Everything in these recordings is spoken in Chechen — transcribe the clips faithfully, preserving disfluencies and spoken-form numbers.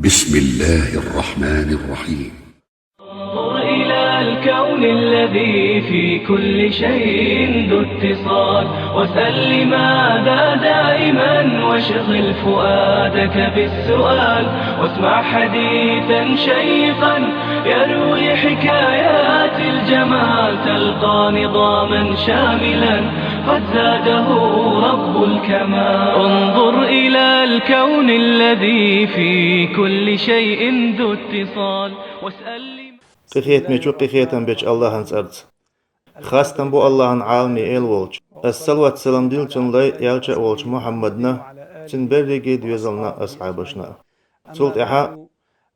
بسم الله الرحمن الرحيم. انظر إلى الكون الذي في كل شيء ذو اتصال، واسأل لماذا دائما، واشغل فؤادك بالسؤال، واسمع حديثا شيقا يروي حكايات الجمال، تلقى نظاما شاملا قد زاده رب الكمال. انظر إلى الكون الذي في كل شيء ذو اتصال، واسأل لماذا. Къинхетамечу, къинхетам бечу Аллахьан цӀарца. Хастам бу Аллахьан, Ӏаламийн Эла волчу. Ас салават-салам дилла цуьнан лай элча а волчу Мухьаммадна, цуьнан берриге а доьзална а, асхьабашна а. Цул тӀаьхьа,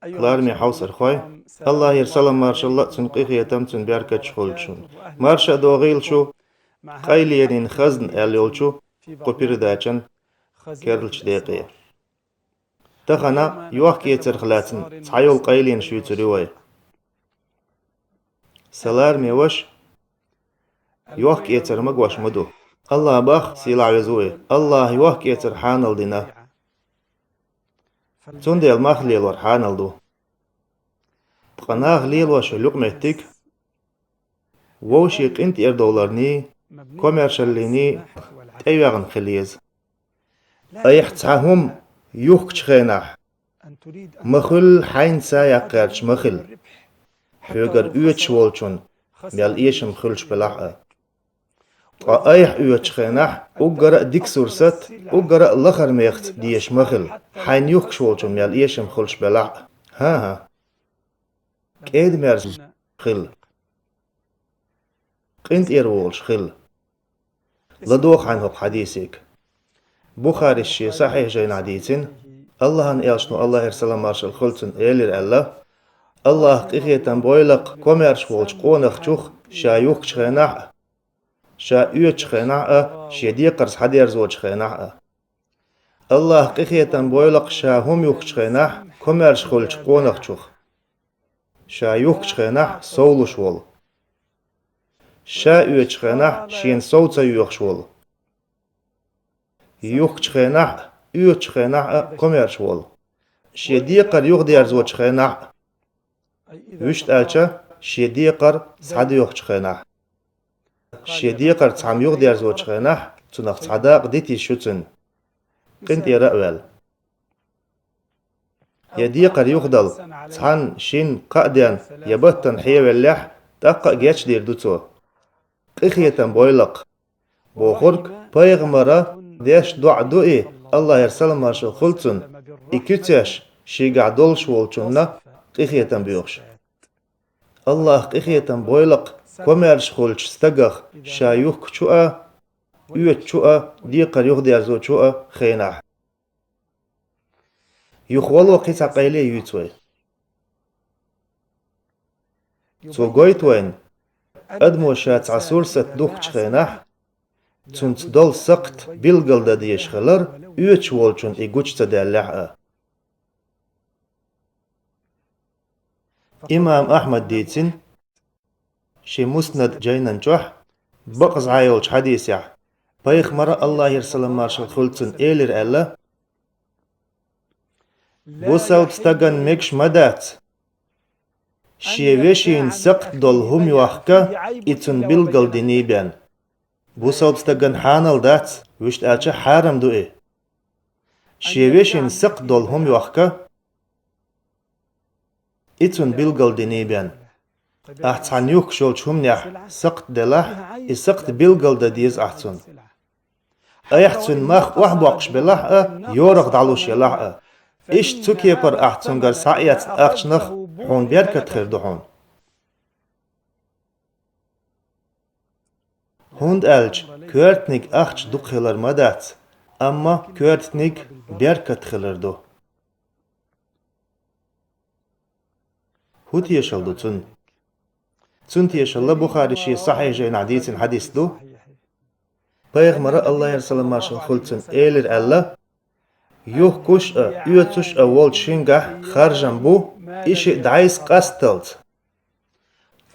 лараме хьовсархой, Аллахьера салам-маршалла а, цуьнан къинхетам а, цуьнан беркаташ а хуьлда шуна. Марша а догӀийла шу «Къайленийн хазна» аьлла йолчу кху передачан керлачу декъе. Тахана йохк-эцарх лаьцна цхьайолу къайленаш юьйцур ю вай. Сан лараме ваша, йохк-эцар магош ма ду. Аллахь боху, сийлахь веза ву и, Аллахьа йохк-эцар хьанал дина. Цундела мах лелор хьанал ду. Ткъа наха лелош йолу юкъаметтиг вовшийн къинтӀера довларний, комаьршаллиний тӀевегӀна хила еза. Айхьа цхьа хӀума юхкучу хенахь ма хуьллу, хьайна са яккха гӀерташ ма хила, хьоьгара оьцуш волчунна мел эшам хуьлуш белахь а. Ткъа айхьа оьцучу хенахь уггара а дика сурсат, уггара а лахара мехца дезаш ма хила, хьайна юхкуш волчунна мел эшам хуьлуш белахь а. ХӀан-хӀа. КӀеда-мерза хила. КъинтӀера волуш хила. ЛадогӀа хьайна хӀокху хьадисиг. Бухарис шен Сахьихь жайнахь дийцина, Аллахьан элчано, Аллахьера салам-маршалла хуьлда цунна, элира аьлла: «Аллахь къинхетам бойла-кх комаьрша волчу къонахчух ша юхкучу хенахь а, ша оьцучу хенахь а, шен декхар схьадерзочу хенахь а. Аллахь къинхетам бойла-кх ша хӀума юхкучу хенахь комаьрша хуьлучу къонахчух, ша юхкучу хенахь совлуш волу, ша оьцучу хенахь шена сов ца йоьхуш волу, юхкучу хенахь а, оьцучу хенахь а комаьрша волу, шен декхар юхадерзочу хенахь а, вуьшта аьлча, шен декхар схьадоьхучу хенахь, шен декхар цхьамма юхадерзочу хенахь, цунах цхьа дакъа дита йиш ю цуьнан, къинтӀера а ваьлла». Я декхар юхадала цхьанна, шинна, кхаа денна я баттана хьевеллехь, тӀаккха а гечдийр ду цо. Къинхетам бойла-кх, бохург пайхамара деш доӀа ду и, Аллахьера салам-маршалла хуьлда цунна, и куьцеш шийгахь долуш волчунна къинхетам боьхуш. Аллахь къинхетам бойла-кх комаьрша хуьлучу стагах ша юхкучу а, оьцучу а, декхар юхадерзочу а хенахь. Юхаволо кхин цхьа къайле юьйцу вай. Цо гойту вайна, адамо ша цхьа сурсат духкучу хенахь, цуьнца долу сакхт билгалдан дезаш хилар, оьцуш волчунна и гучу ца даьллехь а. Имам Ахьмад дийцина шен Муснад жайнан чохь, бакъаза йолчу хьадисехь, пайхамара, Аллахьера салам-маршалла хуьлда цунна, элира аьлла: «Бусалба стагана мегаш ма дац шен вешина сакхт долу хӀума йохка, и цунна билгалдиний бен. Бусалба стагана хьанал дац, вуьшта аьлча хьарам ду и. Шен вешина сакхт долу хӀума йохка, и цунна билгалдиний бен. Ахь цхьанна юхкуш йолчу хӀуманехь сакхт делахь, и сакхт билгалдан деза ахь цунна. Айхьа цуьнан мах охьабоккхуш белахь а, йорах дӀалуш елахь а. Иштта цу кепара ахь цуьнгара схьаэцна ахчанах хьуна беркат хир ду хьуна». ХӀунда аьлча коьртаниг ахча дукха хилар ма дац, амма коьртаниг беркат хилар ду. ХӀун тешалла ду цунна? Цунна тешалла Бухари шен Сахьихь жайнахь дийцина хьадис ду. Пайхамара, Аллахьера салам-маршалла хуьлда цунна, элира аьлла: «Юхкуш а, оьцуш а волчу шингахь харжам бу, и шиъ дӀасса къасталц.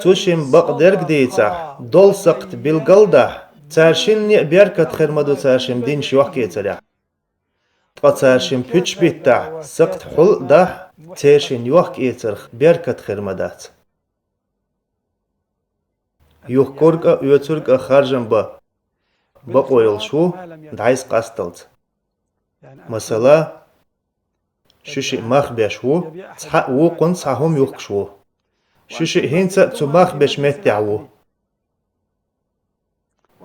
Цу шимма бакъдерг дийцахь, долу сакхт билгалдахь, цара шинна а беркат хир ма ду цара шимма динчу йохкецарехь. Ткъа цара шин пуьташ биттахь, сакхт хьул а дахь, церан шин йохк-эцарх беркат хир ма дац. Юхкург а, оьцург а харжам бан бакъо йолуш ву, дӀасакъасталц. Масала, шу шиъ мах беш ву, цхьаъ вукхунна цхьа хӀума юхкуш ву. Шу шиъ хӀинца а цу мах бечу меттехь ву.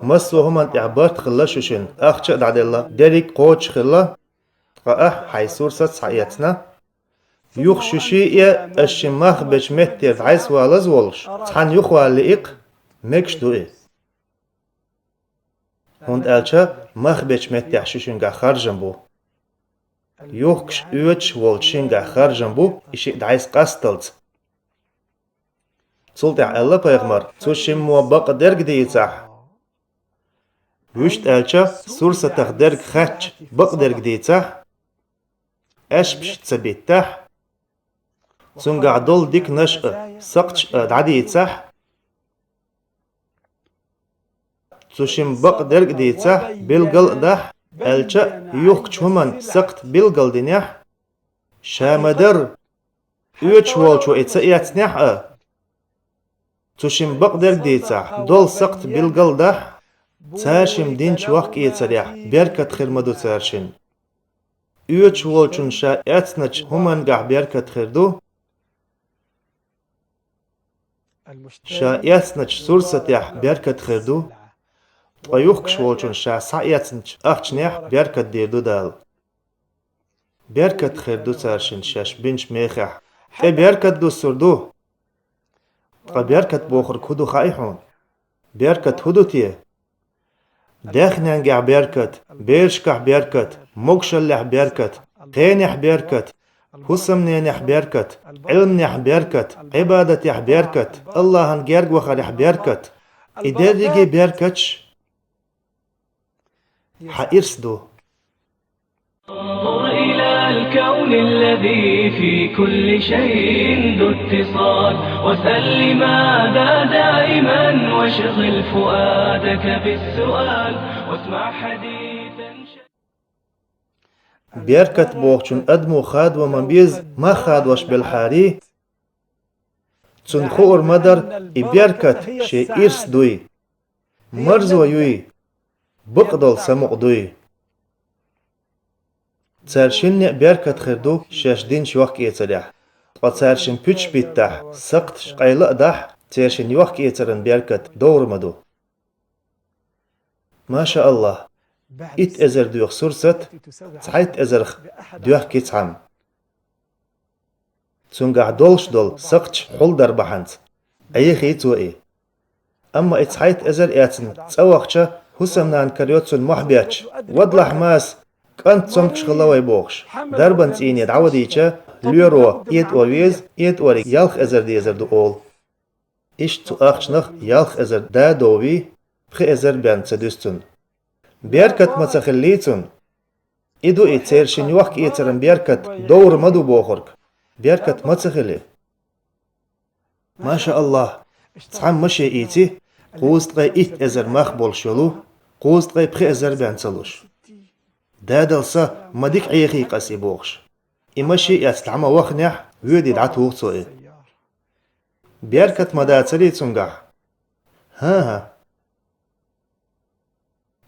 Массо а хӀуманна тӀехь барт хилла шу шин, ахча а дӀаделла, дерриг а кхочуш хилла, ткъа ахь хьайн сурсат схьаэцна. Юха шу шиъ а, аш шин мах бечу меттера дӀасавалаза волуш, цхьаьна юхавала лиъ-кх, мегаш ду и. ХӀунда аьлча мах бечу меттехь шу шингахь харжам бу. Юхкуш, оьцуш волчу шингахь харжам бу, и шиъ дӀасакъасталц. Цул тӀаьхьа аьлла пайхамар: «Цу шиммо бакъдерг дийцахь». Вуьшта аьлча, сурсатах дерг хаьттича бакъдерг дийцахь, аьшпаш ца биттахь, цуьнгахь долу диканаш а, сакхташ а дӀадийцахь, цу шимма бакъдерг а дийцахь, билгал а дахь, аьлча а, юхкучу хӀуманна сакхт билгал динехь, ша ма-дарра, оьцуш волчо и ца эцнехь а, цу шимма бакъдерг дийцахь, долу сакхт билгал дахь, цара шимма динчу йохк-эцарехь беркат хир ма ду цара шин. Оьцуш волчун ша эцначу хӀумангахь беркат хир ду, ша эцначу сурсатехь беркат хир ду, ткъа юхкуш волчун ша схьаэцначу ахчанехь беркат дийр ду Дала. Беркат хир ду цара шин шаьш бинчу мехехь. ТӀе беркат дуссур ду. Ткъа беркат бохург хӀун ду хаьий хьуна? Беркат хӀун ду те? Даьхненгахь беркат, берашкахь беркат, могушаллехь беркат, хенехь беркат, хӀусамненехь беркат, Ӏилманехь беркат, Ӏибадатехь беркат, Аллахьан герга вахарехь беркат. И дерриге беркаташ хьан ирс ду. انظر إلى الكون الذي في كل شيء ذو اتصال، واسأل لماذا دائما، واشغل فؤادك بالسؤال، واسمع حديثا. Беркат бохучун адамо хадо ма беза, мах хадош белхьарий, цунна хуур ма дара, и беркат шен ирс дуй, марзо юй, бакъдолу самукъа дуй. Цара шинна а беркат хир ду шаьш динчу йохк-эцарехь, ткъа цара шин пуьташ биттахь, сакхташ къайла а дахь, цара шин йохк-эцаран беркат довр ма ду. Маша Аллах, итт эзар доьху сурсат, цхьайтта эзарх доьхкий цхьамма. Цуьнгахь долуш долу сакхташ хьулдар бахьанца, Ӏехий цо и. Амма и цхьайтта эзар эцна цӀа вахча, хӀусамнана карайо цунна мохь бетташ: «Вадалахь, маса, кӀант цомгуш хилла вай», — бохуш. Дарбан цӀийне дӀавадийча, лоьро: «ЭтӀо веза, ЭтӀориг ялх эзар дезар ду», — олу. Иштта цу ахчанах ялх эзар да доввий, пхи эзар бен ца дуьсу цунна. Беркат ма ца хиллий цунна. И ду и церан шин йохк-эцаран беркат довр ма ду бохург. Беркат ма ца хили. Маша Аллах, цхьамма машен ийци, кхузткъе итт эзар мах болуш йолу, кхузткъе пхи эзар бен ца луш. Дадал са, ма дика Ӏехий-кх ас и бохуш. И машен эцна дӀа ма ваханехь, воьдий дӀатуху цо и. Беркат ма дацарий цуьнгахь? ХӀан-хӀа.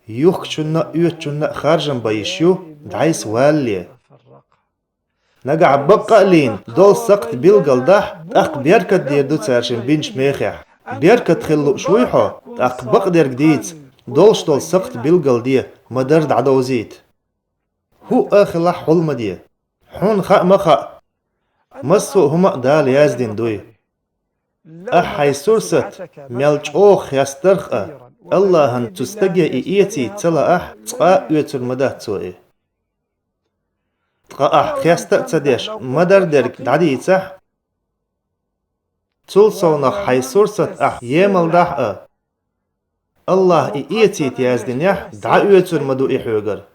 Юхкучунна а, оьцучунна а харжам бан йиш ю, дӀайса валале. Нагахь баккъа а лийна, долу сакхт билгал дахь, тӀаккха беркат дийр ду цара шин бинчу мехехь. Беркат хила лууш вуй хьо, тӀаккха бакъдерг дийца, долуш долу сакхт билгал де, ма-дарра дӀадовзийта. ХӀуъа а хилахь, хьул ма де. Хьуна хаа ма хаьа, массо а хӀума а Дала яздина дуй. Ахьа хьайн сурсат мел чӀогӀа хестарх а, Аллахьан цу стаге и эцийта ца лаахь, цкъа а оьцур ма дац цо и. Ткъа ахьа хеста а ца деш, ма-дарра дерг дӀадийцахь, цул совнах хьайн сурсат ахьа емал дахь а, Аллахьа и эцийта яздинехь, дӀаоьцур ма ду и хьоьгара.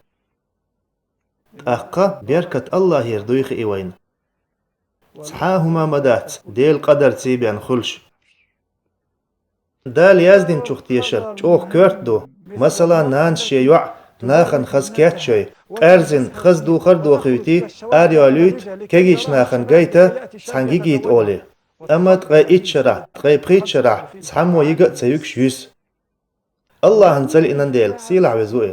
ТӀаккха беркат Аллахьера дуй хии вайна. Цхьа а хӀума ма дац Делан къадарций бен хуьлуш. Дала яздинчух тешар чӀогӀа коьрта ду. Масала, нанас шен йоӀ нахана хаза кечйой, къаьрзина хаза духар а дохуьйтий, арайолуьйту, кегийчу нахана гайта, цхьаьна йигийта олий. Амма ткъе итт шарахь, ткъе пхийтта шарахь цхьаммо йига а ца юьгуш юьсу. Аллахьан цӀе лиънан Дела, сийлахь веза ву и.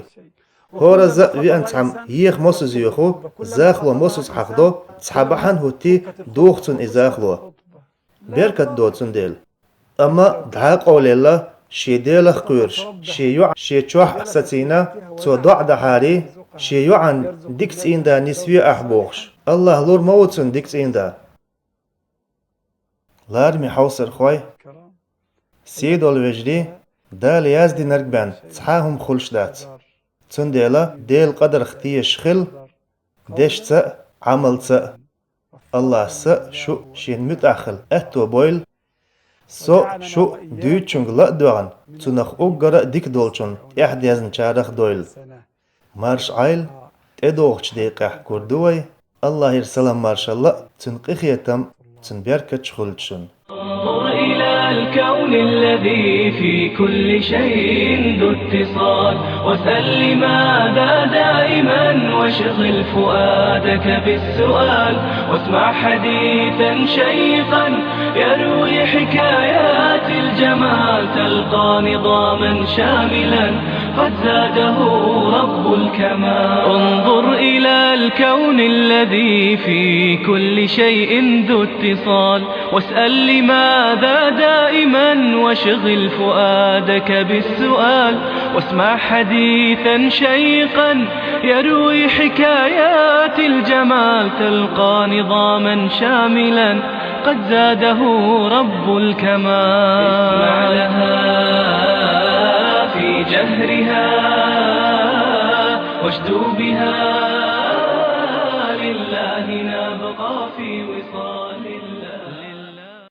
ХӀоразза а веана цхьамма еха мосазза йоьху, захало мосазза хьахдо, цхьа бахьана хӀуттий, доху цунна и захало. Беркат до цундела. Амма дӀа а къовлаелла, шен Делах а кхоьруш, шен йоӀ шен чохь а сацийна, цо доӀа дахьарий, шен йоӀана дика цӀийнда нисве ахь бохуш, Аллахь лур ма ву цунна дика цӀийнда. Лараме хьовсархой, сий долу вежарий, Дала яздинарг бен цхьа а хӀума хуьлуш дац. Цундела Делан къадарх тешаш хила, дешца а, Ӏамалца а. Аллас со а, шу а шена муьтӀахь хила аьтто бойла. Со а, шу а дуьйцучуьнга ла а доьгӀна, цунах уггара а дика долчунна тӀаьхьадезначарах а дойла. Марша Ӏойла, тӀедогӀучу декъехь гур ду вай. Аллахьера салам-маршалла а, цуьнан къинхетам а, цуьнан беркаташ а хуьлда шуна. انظر إلى الكون الذي في كل شيء ذو اتصال، واسأل لماذا دائما، واشغل فؤادك بالسؤال، واسمع حديثا شيقا يروي حكايات الجمال، تلقى نظاما شاملا قد زاده رب الكمال. انظر إلى الكون الذي في كل شيء ذو اتصال، واسأل لماذا دائما، واشغل فؤادك بالسؤال، واسمع حديثا شيقا يروي حكايات الجمال، تلقى نظاما شاملا قد زاده رب الكمال. اسمع لها في جهرها، واشدو بها، لله نبقى في وصال.